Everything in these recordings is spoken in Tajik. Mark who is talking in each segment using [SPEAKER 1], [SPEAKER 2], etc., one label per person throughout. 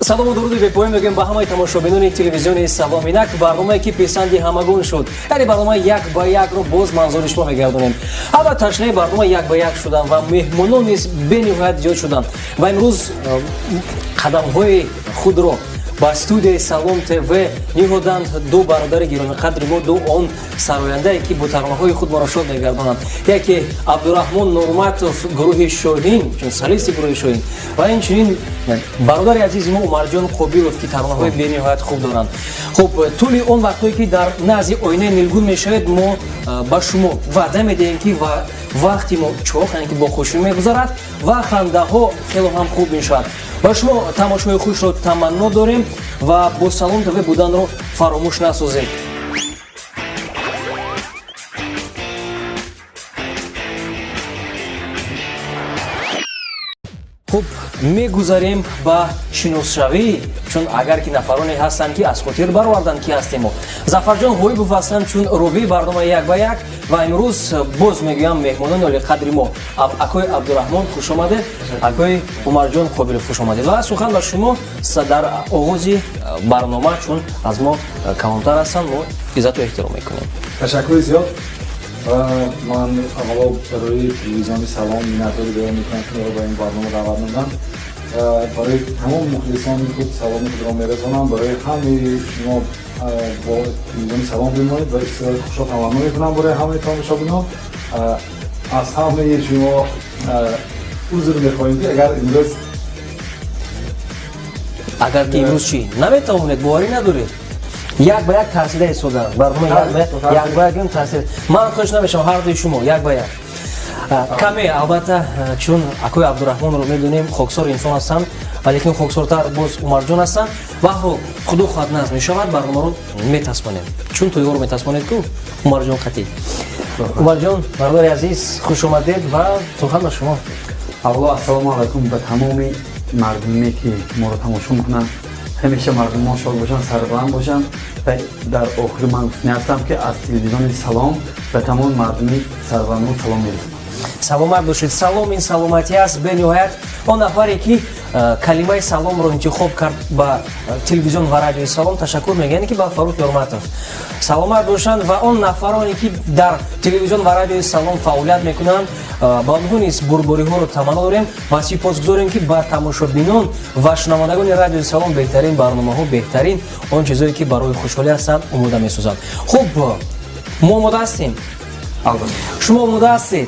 [SPEAKER 1] Салому дуруди бепоён мегӯем ба ҳамаи тамошобинони телевизиони Салом. Инак барномае, ки писанди ҳамагон шуд, яъне барномаи «Як ба якро» боз манзури шумо мегардонем. Ҳама ташнаи барномаи «Як ба як» шуданд ва меҳмонон низ бениҳоят зиёд шуданд ва имрӯз қадамҳои худро ба студияи Салом ТВ ниҳоданд ду бародари гиромиқадри мо, ду он сарояндае, ки бо таронаҳои худ моро шод мегардонанд. Яке Абдураҳмон Нурматов, гурӯҳи Шоҳин, чун солисти гурӯҳи Шоҳин, ва инчунин бародари азизи мо Умарҷон Қобилов, ки таронаҳои бениҳоят хуб доранд. Хуб, тӯли он вақтҳое, ки дар назди оинаи нилгун мешавед, мо ба шумо ваъда медиҳем, ки вақти мо чоқ, яъне ки бо хушӣ мегузарад ва хандаҳо хело ҳам хуб мешавад. Ба шумо тамошои хушро таманно дорем ва бо Салом ТВ буданро фаромӯш насозед. Хуб, мегузарем ба шиносшавӣ, чун агар ки нафароне ҳастанд, ки аз хотир бароварданд, ки ҳастем мо. Зафарҷон Ғоибов ҳастам, чун ровии барномаи «Як ба як», ва имрӯз боз мегӯям, меҳмонони олиқадри мо: акои Абдураҳмон, хуш омадед, акои Умарҷон Қобилов, хуш омадед. Ва сухан ба шумо дар оғози барнома, чун аз мо калонтар ҳастанд, мо иззату эҳтиром мекунем.
[SPEAKER 2] Ташаккури зиёд. Ва ман аввало барои телевизиони Салом миннатдорӣ баён мекунам, ки моро ба ин барнома даъват намуданд. Барои тамоми мухлисони худ саломи худро мерасонам. Барои ҳамаи шумо бо телевизиони Салом бимонед ва истироҳати хушро таманно мекунам барои ҳамаи тамошобинон. Аз ҳамаи шумо узр мехоҳем, ки агар имрӯз
[SPEAKER 1] Агар ки имрӯз чӣ наметавонед, боварӣ надоред, «Як ба як» тарсида истоданд. Барнома «Як ба як» тарсида, ман хуш намешавам. Ҳар дуи шумо «Як ба як» каме, албатта, чун акои Абдураҳмонро медонем, хоксор инсон ҳастанд, валекин хоксортар боз Умарҷон ҳастанд. Баҳрҳол, худо хоҳад, назм мешавад, барномаро метасмонем, чун тӯйҳоро метасмонед ку Умарҷон қатӣ. Умарҷон, бародари азиз, хуш омадед ва сухан ба шумо.
[SPEAKER 3] Аввало, ассалому алайкум ба тамоми мардуме, ки моро тамошо мекунанд. Ҳамеша мардумон шод бошанд, сарбаланд бошанд. Ва дар охир ман гуфтани ҳастам, ки аз телевизиони Салом ба тамоми мардуми сарбаландон салом мерасонам.
[SPEAKER 1] Саломат бошед. Салом ин саломатӣ аст. Бениҳоят он нафаре, ки калимаи саломро интихоб кард, ба телевизион ва радиои Салом ташаккур мегӯянд, ки ба Фарух Ёрматов, саломат бошанд. Ва он нафароне, ки дар телевизион ва радиои Салом фаъолият мекунанд, ба онҳо низ бурбориҳоро таманно дорем ва сипосгузорем, ки ба тамошобинон ва шунавандагони радиои Салом беҳтарин барномаҳо, беҳтарин он чизое, ки барои хушҳолӣ ҳастанд, омода месозанд. Хуб, мо омода ҳастем, шумо омода ҳастед?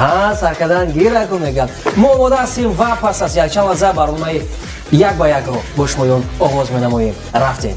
[SPEAKER 1] Ҳа, саркадан гираку мегӯяд. Мо омода ҳастем ва пас аз якчанд лаҳза барномаи «Як ба якро» бо шумоён оғоз менамоем. Рафтем.